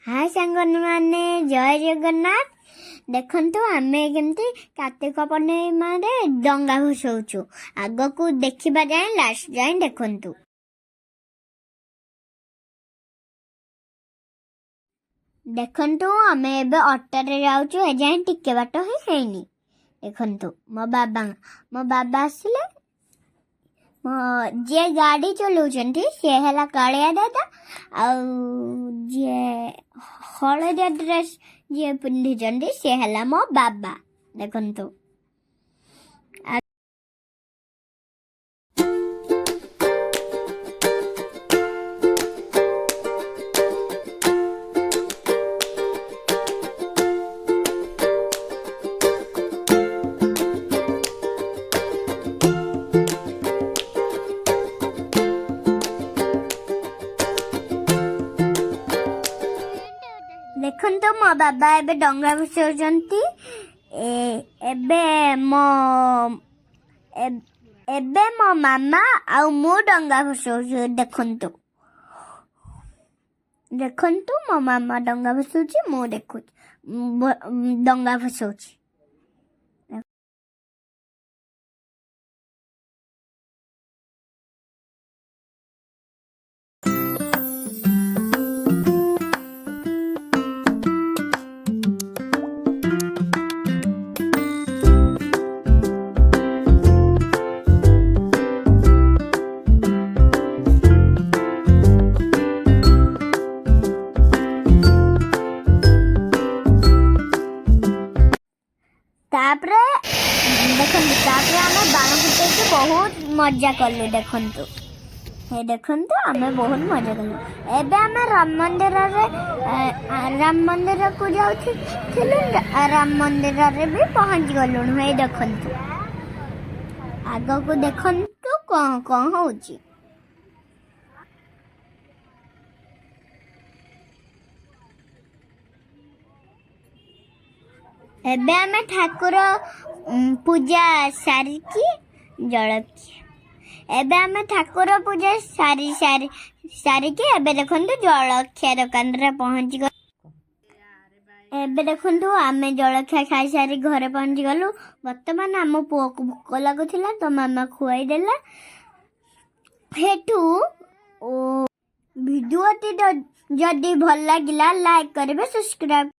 ହାଏ ସାଙ୍ଗମାନେ, ଜୟ ଜଗନ୍ନାଥ। ଦେଖନ୍ତୁ, ଆମେ କେମିତି କାର୍ତ୍ତିକ ପୂର୍ଣ୍ଣିମାରେ ଡଙ୍ଗା ଭସଉଛୁ। ଆଗକୁ ଦେଖିବା ଯାଏଁ, ଲାଷ୍ଟ ଯାଏଁ ଦେଖନ୍ତୁ। ଦେଖନ୍ତୁ, ଆମେ ଏବେ ଅଟୋରେ ଯାଉଛୁ। ଏଯାଏଁ ଟିକେ ବାଟ ହିଁ ହେଇନି। ଦେଖନ୍ତୁ, ମୋ ବାବା ଆସିଲେ। ମୋ ଯିଏ ଗାଡ଼ି ଚଲାଉଛନ୍ତି, ସିଏ ହେଲା କାଳିଆ ଦାଦା। ଆଉ ଯିଏ ହଳଦିଆ ଡ୍ରେସ୍ ଯିଏ ପିନ୍ଧିଛନ୍ତି, ସିଏ ହେଲା ମୋ ବାବା। ଦେଖନ୍ତୁ। ଦେଖନ୍ତୁ, ମୋ ବାବା ଏବେ ଡଙ୍ଗା ଭସାଉଛନ୍ତି। ଏବେ ମୋ ମାମା ଆଉ ମୁଁ ଡଙ୍ଗା ଭସାଉଛୁ। ଦେଖନ୍ତୁ, ଦେଖନ୍ତୁ, ମୋ ମାମା ଡଙ୍ଗା ଭସାଉଛି, ମୁଁ ଦେଖୁଛି, ଡଙ୍ଗା ଭସାଉଛି। ତାପରେ ଦେଖନ୍ତୁ, ତାପରେ ଆମେ ବାଣ ଫୁଟେଇକି ବହୁତ ମଜା କଲୁ। ଦେଖନ୍ତୁ, ହେ ଦେଖନ୍ତୁ, ଆମେ ବହୁତ ମଜା କଲୁ। ଏବେ ଆମେ ରାମ ମନ୍ଦିରକୁ ଯାଉଥିଲୁ। ରାମ ମନ୍ଦିରରେ ବି ପହଞ୍ଚି ଗଲୁଣୁ। ହେଇ ଦେଖନ୍ତୁ, ଆଗକୁ ଦେଖନ୍ତୁ କ'ଣ କ'ଣ ହଉଛି। ଏବେ ଆମେ ଠାକୁର ପୂଜା ସାରିକି ଜଳଖିଆ, ଏବେ ଆମେ ଠାକୁର ପୂଜା ସାରି ସାରି ସାରିକି ଏବେ ଦେଖନ୍ତୁ, ଜଳଖିଆ ଦୋକାନରେ ପହଞ୍ଚି। ଏବେ ଦେଖନ୍ତୁ, ଆମେ ଜଳଖିଆ ଖାଇସାରି ଘରେ ପହଞ୍ଚି ଗଲୁ। ବର୍ତ୍ତମାନ ଆମ ପୁଅକୁ ଭୋକ ଲାଗୁଥିଲା ତ ମାମା ଖୁଆଇ ଦେଲା। ସେଠୁ ଭିଡ଼ିଓଟି ଯଦି ଭଲ ଲାଗିଲା, ଲାଇକ୍ କରିବେ, ସବସ୍କ୍ରାଇବ୍